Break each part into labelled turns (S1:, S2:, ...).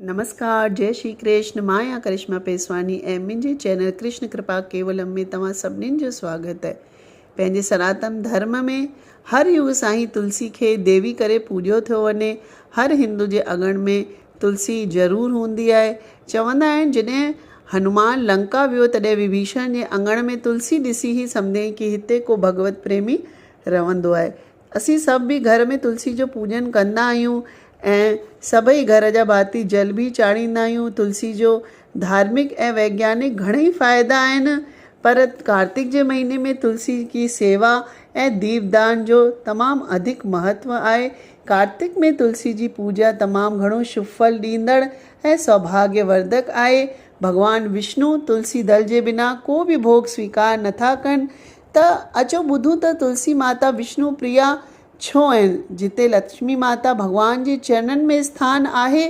S1: نمسڪار جئي شري ڪرشن مان آهيان ڪرشما پيسواني ۽ منهنجي چينل ڪرشن ڪرپا ڪيولم ۾ توهان سڀنين جو سواگت آهي پنهنجي سناتن ڌرم ۾ هر يگ سان هي تلسي کي ديوي ڪري پوڄيو ٿيو وڃي هر هندو جي اڱڻ ۾ تلسي ضرور هوندي آهي چوندا آهن جڏهن هنومان لنڪا ويو تڏهن وڀيشڻ جي اڱڻ ۾ تلسي ڏسي هي سمجهيائين ڪي هتي ڪو ڀڳوت پريمي رهندو آهي اسين سڀ به گهر ۾ تلسي جو پوڄن ڪندا آهيون ۽ سڀئي گهر جا ڀاتي جل به چاڙهيندا آهيون تلسي جو ڌارمڪ ۽ ويگيانڪ گهڻئي فائدا آهن پر ڪارتڪ جي مهيني ۾ تلسي جي سيوا ۽ ديپ دان جو تمام اڌڪ مهتو آهي ڪارتڪ ۾ تلسي جي پوڄا تمام گهڻو شڀ ڦل ڏيندڙ ۽ سوڀاگيه ورڌڪ آهي ڀڳوان وشنو تلسي دل جي بنا ڪو به ڀوڳ سويڪار نٿا ڪن ته اچو ٻڌون ته تلسي ماتا وشنو پريا ڇو آهن؟ جتي لڪشمي ماتا ڀڳوان جي چرنن ۾ اسٿان آهي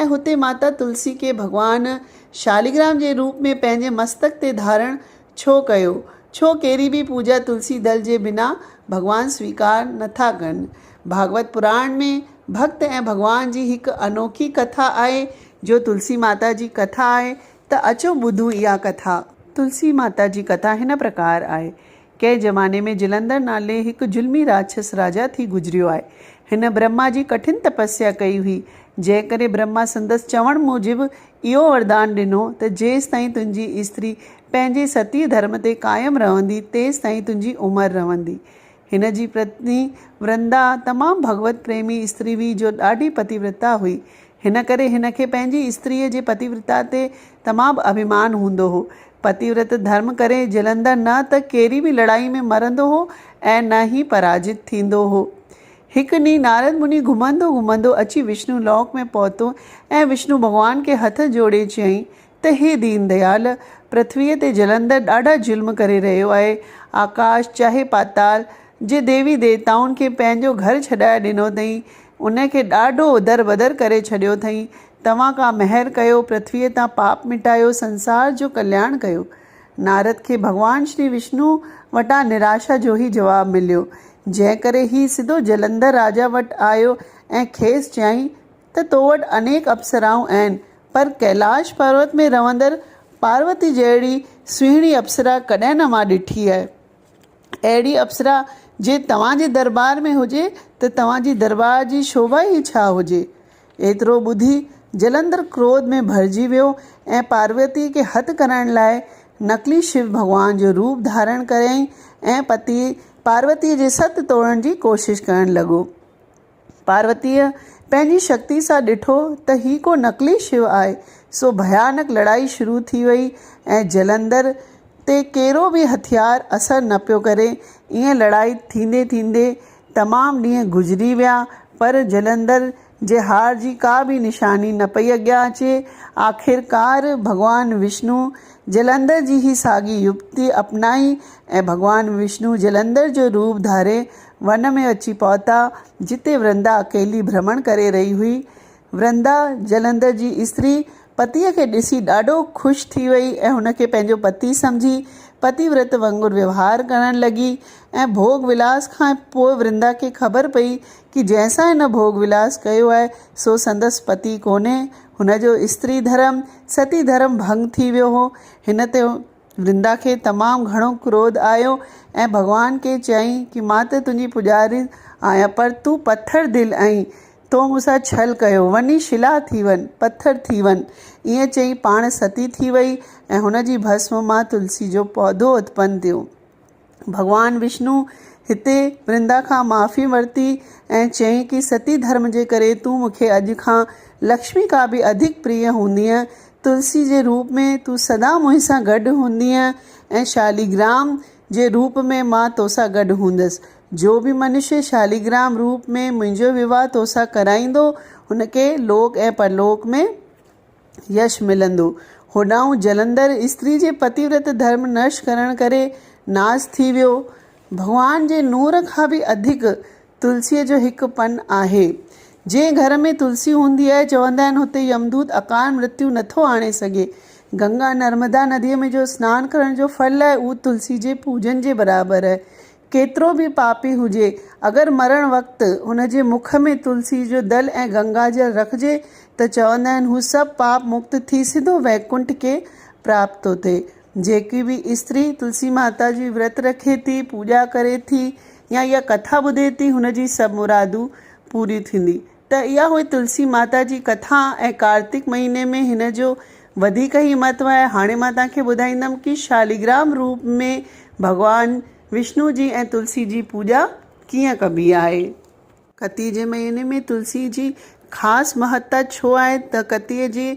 S1: ۽ هتي ماتا تلسي کي ڀڳوان شاليگرام جي روپ ۾ پنهنجي مستڪ تي ڌارڻ ڇو ڪيو؟ ڇو ڪهڙي به پوڄا تلسي دل جي بنا ڀڳوان سويڪار نٿا ڪن؟ ڀاڳوت پراڻ ۾ ڀڳت ۽ ڀڳوان جي هڪ انوکي ڪٿا آهي جو تلسي ماتا جي ڪٿا آهي ته اچو ٻڌون اها ڪٿا. تلسي ماتا جي ڪٿا هن پرڪار آهي. ڪنهن زماني ۾ جلندر نالي هڪ ظلمي راڇس راجا ٿي گذريو آهي. هن برهما جي ڪٺن تپسيا ڪئي هئي، جنهن ڪري برهما سندس چوڻ موجب اهو وردان ڏنو ته جيستائين تنهنجي استري پنهنجي ستي ڌرم تي قائم رهندي، تيستائين تنهنجي عمر رهندي. هن جي پتني ورندا تمام ڀڳوت پريمي استري هئي جو ڏاڍي پتيورتا هئي. هن ڪري هن کي پنهنجي استريء جي پتيورتا تي تمام اڀيمان هوندو هو. پتيورت ڌرم ڪري جلندر نه ته ڪهڙي به لڙائي ۾ مرندو هو ۽ نه ئي پراجت ٿيندو هو. هڪ ڏينهن نارد مني گهمندو گهمندو اچي وشنو لوڪ ۾ پهتو ۽ وشنو ڀڳوان کي هٿ جوڙي چيائين ته هي دين ديال، پرٿويء تي جلندر ڏاڍا ظلم ڪري رهيو آهي. آڪاش چاهي پاتال جي ديوي ديوتائن کي پنهنجو گهر ڇڏائي ڏنو اٿئين، ان کي ڏاڍو در بدر ڪري ڇڏيو اٿئين. توهان ڪا مهر ڪيو، پرٿويء تان پاپ مٽايو، سنسار جو ڪلياڻ ڪيو. نارد کي ڀڳوان شري وشنو وٽان نراشا جو ئي جواب مليو، جنهن ڪري هي سڌو جلندر راجا وٽ آيو ۽ کيس چيائين ته تو وٽ انيڪ اپسرائون آهن، پر ڪيلاش پروت ۾ رهندڙ پاروتي جهڙي سهڻي اپسرا ڪڏهن نه مان ڏٺي آهي. اهڙي اپسرا جي توهان جي دربار ۾ هجي ته توهان جي دربار جي شوڀا ئي ڇا هجي. ايترو ٻڌي جلندر ڪروڌ ۾ ڀرجي ويو ۽ پاروتيء کي هٿ ڪرڻ لاء نقلي شو ڀڳوان جو روپ ڌارڻ ڪيائين ۽ پتي پاروتيء جي ست توڙڻ جي ڪوشش ڪرڻ لڳو. پاروتيء پنهنجي شڪتي سان ڏٺو ته هي ڪو نقلي شو آهي، سو ڀيانڪ لڙائي شروع ٿي وئي ۽ جلندر تي ڪهڙو به هٿيار اثر نه پيو ڪري. ائين لڙائي ٿيندي ٿيندي تمام ڏينهن گذري ويا، پر جلندر جي هار جي ڪا به نشاني نه پئي اڳيان اچي. آخرڪار ڀڳوان وشنو جلندر جي هي ساڳي يڪتي اپنائي ۽ ڀڳوان وشنو جلندر جو روپ ڌاري ون ۾ اچي پهتا، جتي ورندا اڪيلي ڀرمڻ ڪري رهي هئي. ورندا، جلندر جي استري، پتيء کي ڏسي ڏاڍو خوش ٿي وئي ۽ هن کي پنهنجو پتي سمجهي، پتي ورت وانگر ويوهار ڪرڻ لڳي ۽ ڀوڳ ولاس کان پوء ورندا کي خبر پئي ڪي جنهن سان هن ڀوڳ ولاس ڪيو آهي، سو سندس پتي ڪونهي. هن جو استري ڌرم، ستي ڌرم ڀنگ ٿي ويو هو. هن تي ورندا کي تمام گهڻو ڪروڌ آيو ۽ ڀڳوان کي چيائين ڪي مان ته تنهنجي پوڄاري آهيان پر تون پٿر دل آهين تو مون سان ڇل ڪيو وڃي شلا ٿي وڃ پٿر ٿي وڃ ائين چئي پاڻ ستي ٿي وئي ۽ هن جي ڀسم مان تلسي جو پوڌو اتپن ٿيو. ڀڳوان وشنو هتي ورندا کان معافي ورتي ۽ چيائين ڪي ستي ڌرم جي ڪري تون مون کي اڄ کان لڪشمي کان به اڌڪ پريه هوندينء، تلسي جي روپ ۾ تون سدا منهن سان گڏ هوندينء ۽ شاليگرام جي روپ ۾ مان توسان گڏ هوندس. جو به منشي شاليگرام روپ ۾ منهنجو وواهه توسان ڪرائيندو، هن کي لوڪ ۽ پرلوڪ ۾. يش ملندو. هوڏانهن جلندر استري جي پتيورت ڌرم نش ڪرڻ ڪري ناس ٿي ويو. ڀڳوان جي نور کان به اڌڪ تلسيء جو هڪ پن آهي. جنهن گهر ۾ تلسي هوندي آهي، چوندا آهن هتي يمدوت اڪال مرتيو نٿو آڻي سگهي. گنگا نرمدا نديء ۾ جو سنان ڪرڻ جو ڦل آهي، اهو تلسي جي پوڄن جي برابر آهي. ڪيترو به پاپي هجي، اگر مرڻ وقت هن جي مک ۾ تلسي جو دل ۽ گنگا جل رکجي ته چوندا آهن هو سڀ پاپ مڪت ٿي سڌو ويڪنٺ کي پراپت ٿو ٿئي. جيڪي به استري تلسي ماتا جي ورت رکي ٿي، پوڄا ڪري ٿي يا اها ڪٿا ٻڌي ٿي هن جي سڀ مرادون پوريون ٿيندي. ته اها هئي تلسي ماتا جي ڪٿا ۽ ڪارتڪ مهيني ۾ هن جو وڌيڪ ئي مهتو آهي. هاڻي مان توهان کي ٻڌائيندم ڪي شاليگرام روپ ۾ ڀڳوان وشنو جي ۽ تلسي جي پوڄا ڪيئن ڪبي آهي. ڪتيء جي مهيني ۾ تلسي جي خاص مهتا ڇو آهي ته ڪتيء جي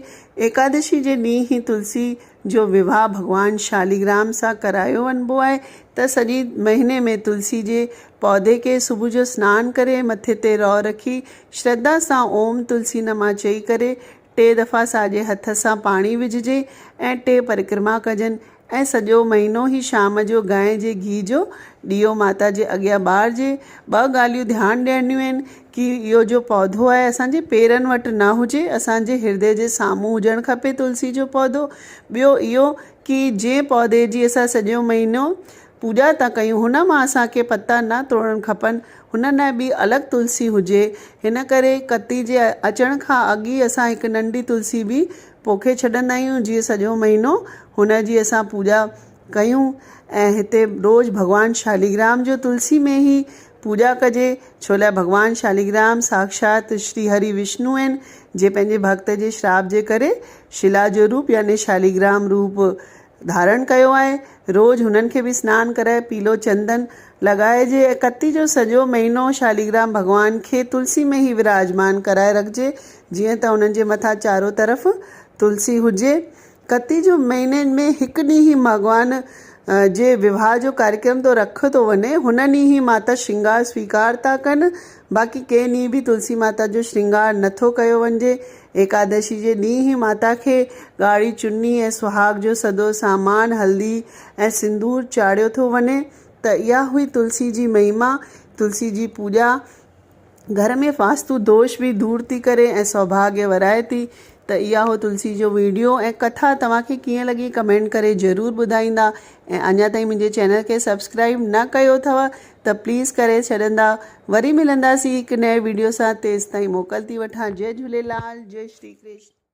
S1: ايڪادشي جي ڏينهن ئي تلسي جو وواهه ڀڳوان شاليگرام سان ڪرايو وڃبو آهي ته سڄي مهيني ۾ تلسي جي پوڌي کي صبح جو سنان ڪري مٿي تي رئو رکي شرڌا سان اوم تلسي نما چئي ڪري ٽي دفعا ساڄي هٿ سان پاڻي وجهجي ۽ ٽي پرڪرما ڪجن ۽ سڄو مهينو ئي شام جو گانء جي گيهه جو ڏيئو ماتا جي اڳيان ٻارجي. ٻه ڳالهيون ڌيان ڏيڻيون آهن ڪي اهو جو پوڌو آهي اسان جي پيرن وٽ نه هجي اسان جي هردي جي سامهون هجڻ کپي تلسي جو پوڌو. ٻيو اهو ڪي جنهن پوڌي جي اسان سڄو مهينو پوڄا ٿا ڪيون هن مان اسان کي پتا نه ٽوڙڻ کپن هن لاء ٻي الڳ تلسي هجي هن ڪري ڪتي جي اچڻ کان اڳ ئي اسان هڪ ننڍي تلسي به پوکي ڇڏندا آهيون جيئن سڄو مهينو هن جي اسان پوڄا ڪيون ۽ هتي روز ڀڳوان شاليگرام جو تلسي ۾ ئي پوڄا ڪجي ڇو لاء ڀڳوان شاليگرام ساڪشات شري هري وشنو آهن جي پنهنجي ڀڳت جي شراپ جي ڪري شلا جو روپ يعني شاليگرام روپ ڌارڻ ڪيو آهي. روز هنن کي به سنان ڪرائي پيلو چندن لڳائجي ۽ ڪتي جو سڄو مهينو شاليگرام ڀڳوان کي تلسي ۾ ئي وراجمان ڪرائي رکجي جيئن ته انهن جي مٿان چارو طرف تلسي هجي. ڪتي جو مهيني ۾ هڪ ڏينهن ئي ڀڳوان جي وواهه جو ڪاريڪرم ٿو رکيو ٿو وڃي هن ڏينهن ئي ماتا شرنگار سويڪار ٿا ڪن باقي ڪنهن ڏينهن به تلسي ماتا جو شرنگار نٿو ڪيو وڃجي. ايڪادشي جي ڏينهن ئي ماتا کي ڳاڙهي چني ۽ سهاڳ جو سڄو سامان، هلدي ۽ سندور چاڙهيو ٿو وڃي ته اها هئي تلسي جي مهما. تلسي جي پوڄا گهر ۾ واستو دوش به دور ٿي ڪري ۽ سوڀاڳيه ورائي ٿي ته اها هو تلسي جو ويڊيو ۽ ڪٿا توهان کي ڪيئن لڳي ڪمينٽ ڪري ضرور ٻڌائيندا ۽ اڃا تائين منهنجي چينل کي سبسڪرائيب نه ڪيو اٿو ته پليز ڪري ڇڏندا وري ملنداسين هڪ نئين ويڊيو سان تيستائين موڪل ٿي وٺان جئي جهوليلال جئي شري ڪرشن.